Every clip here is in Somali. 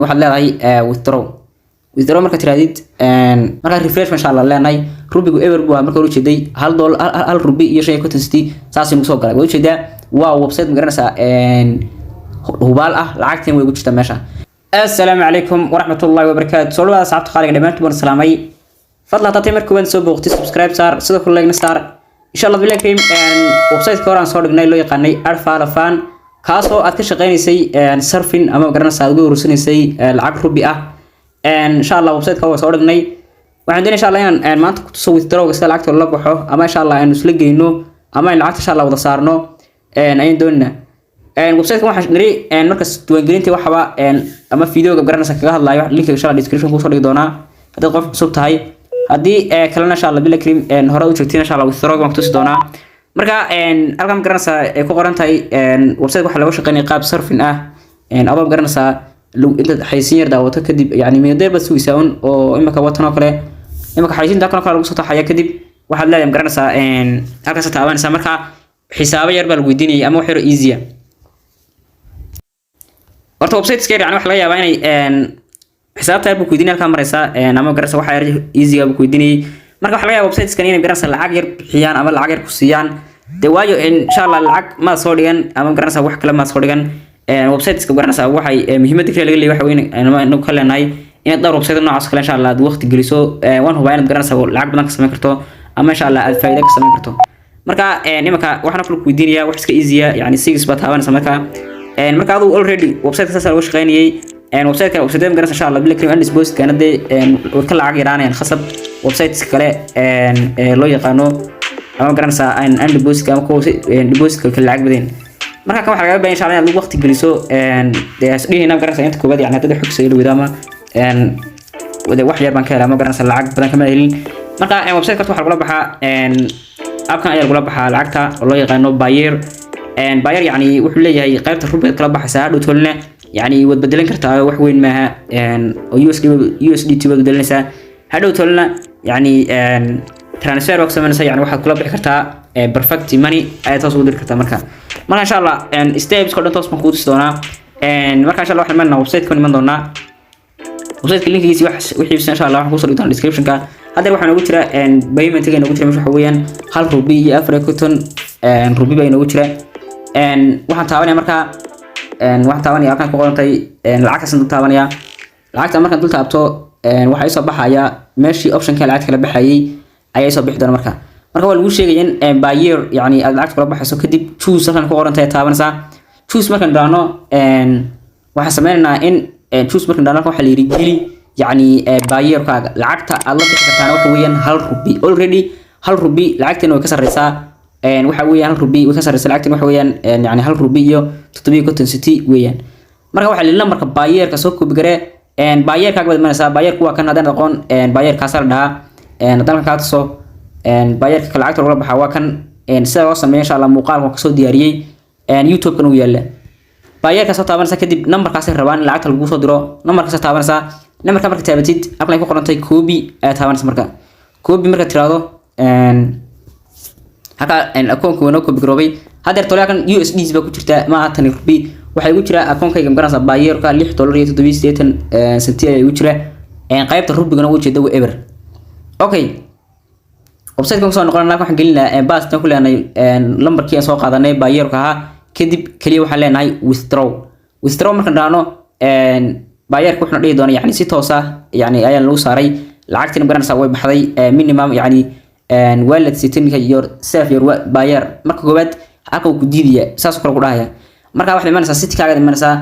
Waxaad leedahay withdraw. Withdraw marka tiraadid, markaa refresh, masha Allah, leenahay. Rubigu eber buu marka hore ujeeday, $1, 1 rubi iyo 55 centi saas inuu soo galay. Waa ujeedaa, waa website, ma garanaysaa, hubaal ah, lacagtiin way ugu jirtaa meesha. Assalaamu calaykum waraxmatullaahi wabarakaatu. Soo dhawaada asxaabta qaaliga, dhammaantiin waan salaamay. Fadlan haddaad tahay markii waan soo booqtay, subscribe saar, sidoo kale like saar, insha Allah billahi karim. Website-ka hore aan soo dhignay loo yaqaanay Arfalafan, kaasoo aad ka shaqeynaysay surfing ama, garanaysaa, aad uga urursanaysay lacag rubi ah. Insha Allah website-ka waa soo dhignay. Waxaan doonaya, insha Allah, inaan maanta ku tuso withdrawga, sida lacagta loola baxo, ama insha Allah aynu isla geyno ama aynu lacagta insha Allah wada saarno ayaan doonaynaa. Website-ka waxaan niri markas diiwaangelinta waxaba ama videoga, garanaysa, kaga hadlayo linkiga insha Allah description kusoo dhigi doonaa haddaad qof cusub tahay. Haddii kalena, insha Allah billahi karim, hore u joogtiin, insha Allah withdrawga waan kutusi doonaa. Marka halkan, garanaysaa, ay ku qoran tahay website, waxaa looga shaqeynaya qaab surfing ah. Adoo, garanaysaa, intaad xaysiin yar daawato kadib, yani midadeer baad sugaysaa un oo imika watan oo kale, imika xaysiinta kan oo kale lagu soo taxaya. Kadib waxaad leedahay, garanaysaa, halkaas taabanaysaa. Marka xisaabo yar baa lagu weydiinayay ama wax yar oo easy ah. Horta websiteska yar, yani waxa laga yaabaa inay xisaabta yar buu ku weydiinaya, halkaa maraysaa, ama, garanaysa, waxa yar easy-ga buu ku weydiinayay. Marka waxa laga yaabaa websiteskan inay, garanaysa, lacag yar bixiyaan ama lacag yar ku siiyaan. De waayo, insha Allah, lacag maad soo dhigan ama, garanaysa, wax kale maad soo dhigan. Websiteska, garanaysa, waxay muhiimadda kale laga leeyahay waxa weyn inagu ka leenahay inaad dhowr website noocaas kale, insha Allah, aad waqti geliso. Waan hubaa inaad, garanaysa, lacag badan ka samayn karto ama, insha Allah, aad faa'iido ka samayn karto. Marka imika waxaan kale ku weydiinayaa wax iska easy ah, yani six baad taabanaysa. Marka adigu already website saas looga shaqeynayay. Website kale, website, garanaysa, insha Allah billahi karim, deposit kana dee way ka lacag yaraanayaan khasab websites kale loo yaqaano ama, garanaysaa, aan deposit ama kuwa deposit kale lacag badan. Marka kan waxaa laga baahan, insha Allah, inaad waqti geliso. Dee isdhihina, garanaysaa, inta koobaad, yani haddii xog soo wada ama wada wax yar baan ka helaa, ma garanaysaa, lacag badan kama helin. Marka website karta waxaa lagula baxaa appkan ayaa lagula baxaa lacagta oo loo yaqaano Payeer. Payeer yani wuxuu leeyahay qaybta rubigaad kala baxaysaa, hadhow tolina yani waad bedelan kartaa, wax weyn maaha, oo USD USDT baad bedelanaysaa. Hadhow tolina yani transfer baa ku samaynaysaa, yani waxaad kula bixi kartaa Perfect Money ayaad toos ugu diri kartaa. Marka insha Allah steps ko dhan toos baan kuu tusi doonaa. Marka insha Allah waxaan imanaa website-ka, iman doonaa website-ka linkigiisi wax wixii, insha Allah, waxaan kusoo dhigi doonaa description-ka. Haddeer waxaa noogu jira payment-ga noogu jira meesha waxa weeyaan 1 rubi iyo 54 rubi baa inoogu jira. Waxaan taabanaya, markaa waxaan taabanaya halkan ku qorantay lacagtaasaan dul taabanaya. Lacagta markaan dul taabto, waxaa isoo baxaya meeshii optionka lacagta kala baxayay ayaa isoo bixi doona. Marka waa lagu sheegaya in Payeer yani aad lacagta kula baxayso. Kadib choose halkan ku qorantay taabanaysaa. Choose markaan dhahno, waxaan sameynaynaa in choose markaan dhahno, waxaa la yidhi geli yani Payeerkaaga. Lacagta aad la bixi kartaana waxa weeyaan 1 rubi. Already 1 rubi lacagteena way ka sarreysaa. Waxa weeyaan 1 rubi way ka sarreysaa lacagteena, waxa weeyaan yani 1 rubi iyo 57 centi weeyaan. Marka waxaa la yidhi lambarka Payeerka soo copy garee. Payeerkaaga baad imanaysaa. Payeerku waa kan, haddaan aqoon Payeerkaasaa la dhahaa. Haddaan kaa tuso Payeerka lacagta lagula baxaa waa kan. Sida loo sameeyo, insha Allah, muuqaalka waan kasoo diyaariyey, YouTube-kan uu yaalla. Payeerkaa soo taabanaysaa. Kadib nambarkaasay rabaan in lacagta lagu soo diro, nambarkaasay taabanaysaa. Nambarka marka taabatid, halkan ay ku qorantay copy ayaa taabanaysa. Marka copy marka tiraahdo, halka akoonka waa noo copy garoobay. Haddeer tole halkan USD baa ku jirta, ma aha tani rubi. Waxaa igu jira akoonkayga, magaranaysa, Payeerka $6.87 ayaa igu jira. Qaybta rubigana ugu jeeda waa eber. Okay, website-kan kusoo noqonana, waxaan gelinaa paste ku leenahay lambarkii aan soo qaadanay Payeerka ahaa. Kadib kaliya waxaan leenahay withdraw. Withdraw markaan dhahno, Payeerka wuxuuna dhihi doonaa yani si toos ah yani ayaa lagu saaray lacagtina, magaranaysaa, way baxday. Minimum yani wallet setting your save your Payeer. Marka koowaad halka uu ku diidaya, saas oo kale ku dhahaya. Marka waxaad imanaysaa setting-kaaga, imanaysaa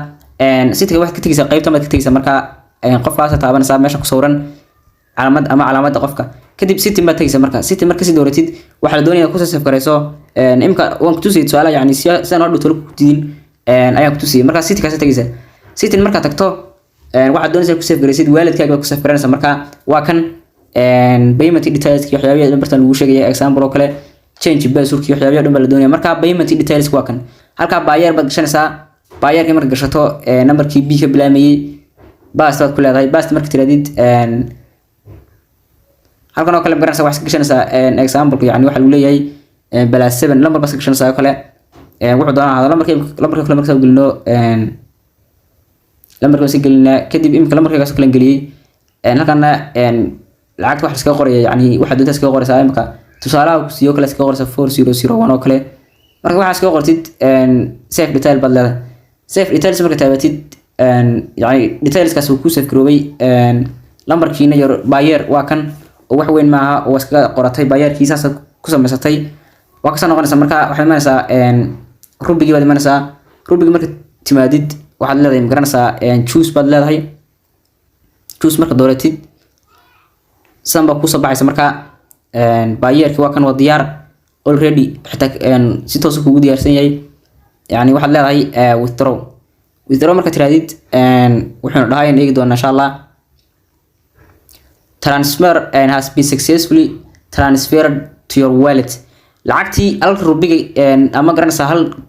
setting-ka, waxaad ka tegaysaa qaybta baad ka tegaysaa. Marka qofkaas taabanaysaa meesha ku sawiran calaamad ama calaamadda qofka. Kadib setting baad tegaysaa. Marka setting marka si dooratid, waxaa la doonaya inaad ku save garayso. Imka waan kutusayay tusaale, yani sidaan hadhow tolo ku diidin ayaan kutusayay. Marka setting-kaas tegaysaa. Setting markaad tagto, waxaad doonaysaa ku save garaysid walletkaaga baad ku save garanaysaa. Marka waa kan payment details, waxyaabihi dhan bartan lagu sheegaya, example oo kale, change password, waxyaabihi dhan baa la doonaya. Marka payment details waa kan. Halkaa Payeer baad gashanaysaa. Payeerkii marka gashato, numberkii B ka bilaamayay paste baad ku leedahay. Paste marka tiraadid, halkan oo kale, magaranaysaa, waxaad gashanaysaa example, yani waxa lagu leeyahay +7 number baad gashanaysaa oo kale, wuxuu doonaa hada lambarka. Lambarka kale marka gelino, Lambarka waan iska gelinaa. Kadib imika lambarkaygaas kala geliyey. Halkana lacagta waxa iskaga qoraya, yani waxaad doontaa iskaga qoraysaa. Imika tusaalaha ku siiyo kale iskaga qoraysa, 4001 oo kale. Marka waxaa iskaga qortid, save detail baad leedahay. Save details marka taabatid, yani detailskaas uu ku save garoobay. Lambarkiina your Payeer waa kan oo wax weyn maaha oo iskaga qoratay. Payeerkii saas ku samaysatay waa kasoo noqonaysa. Marka waxaad imanaysaa Rubigii baad imanaysaa. Rubigii marka timaadid, waxaad leedahay, magaranaysaa, choose baad leedahay. Choose marka dooratid, sidan baa kusoo baxaysa. Marka Payeerki waa kan, waa diyaar already, xitaa si toos kugu diyaarsan yahay. Yani waxaad leedahay withdraw. Withdraw marka tirahdid, wuxuuna dhahay, eegi doonaa insha Allah, "Transfer and has been successfully transferred to your wallet." Lacagtii halka rubiga ama garanaysaa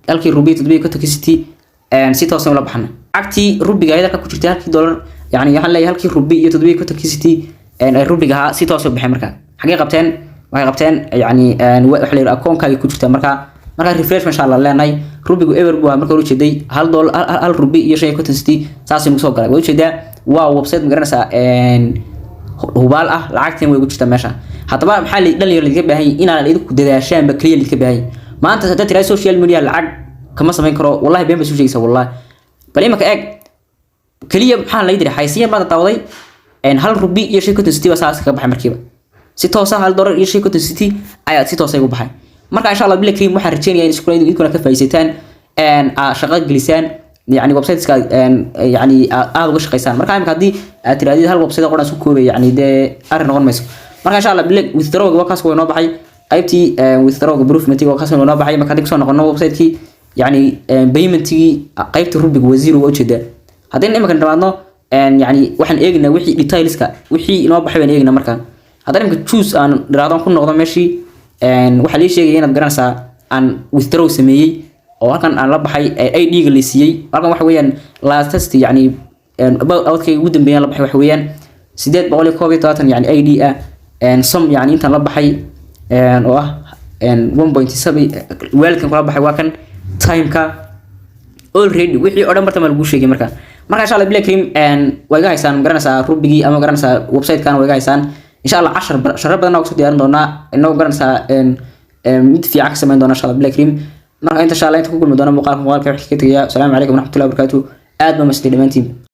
halkii rubiga 57 cent si toosan ula baxna. Lacagtii rubiga ayada ku jirtay, halkii dollar, yani waxaan leeyahay halkii rubi iyo 57 cent ay rubiga ahaa, si toos u baxeen. Marka xagee qabteen? Waxay qabteen, yani waxa la yidhaha akoonkaaga ku jirta. Marka refresh masha Allah leenahay. Rubigu eber buu ahaa marka hore, ujeeday hal dollar, hal rubi iyo 55 cent saas ayuu soo galay. Waa ujeedaa, waa website, magaranaysaa, hubaal ah. Lacagtiin way ku jirtaa meesha. Haddaba maxaa dhalinyaro lidinka baahan yahay? Inaan idinku dadaashaanba kaliya lidinka baahan yahay. Maanta haddaad tiraahdo social media lacag kama samayn karo, wallahi been bay soo sheegaysaa, wallahi. Bal imaka eeg kaliya, maxaa la yidhi? Xaysiyan baad daawaday, hal rubi iyo 55 cent baa saas kaga baxay markiiba si toos ah. $1 iyo 55 cent ayaa si toos ah ugu baxay. Marka insha Allah bila karim waxaan rajeynayaa in iskuna idinkuna ka faa'iidaysataan, aad shaqo gelisaan, yani websiteska, yani aad uga shaqaysaan. Marka imika haddii aad tirahdid hal website qoran isku koobay, yani dee arrin noqon mayso. Marka insha Allah bila withdrawga waa kaas, waa inoo baxay. Qaybtii withdrawga proofmentiga waa kaas, waa inoo baxay. Marka haddii kusoo noqono website-kii, yani paymentigii qaybta rubiga waa zero, waa ujeedaa. Haddayna imika dhamaadno, yani waxaan eegnaa wixii detailska, wixii inoo baxay baan eegnaa. Marka haddana imika choose aan dhiraahdo, ku noqdo meeshii, waxaa lii sheegaya inaad garanaysaa aan withdraw sameeyey oo halkan aan la baxay, ID-ga la siiyey halkan. Waxa weeyaan latest, yani outkayga ugu dambeeyaan la baxay waxa weeyaan 871, yani ID ah som, yani intaan la baxay oo ah 1.7. Walletkan kula baxay waa kan, timeka already wixii oo dhan barta ma lagu sheegay. Marka insha Allah bila karim waa iga haysaan, magaranaysaa, rubigii ama garanaysaa website-kan waa iga haysaan. Insha Allah cashar sharo badan oo kusoo diyaarin doonaa, inagoo garanaysaa mid fiican ka samayn doona insha Allah bila karim. Marka inta insha Allah inta ku kulmi doona muuqaalka wax ka tagaya. Asalaamu calaykum waraxmatullahi wabarakaatu. Aad baa masdi dhammaantiin.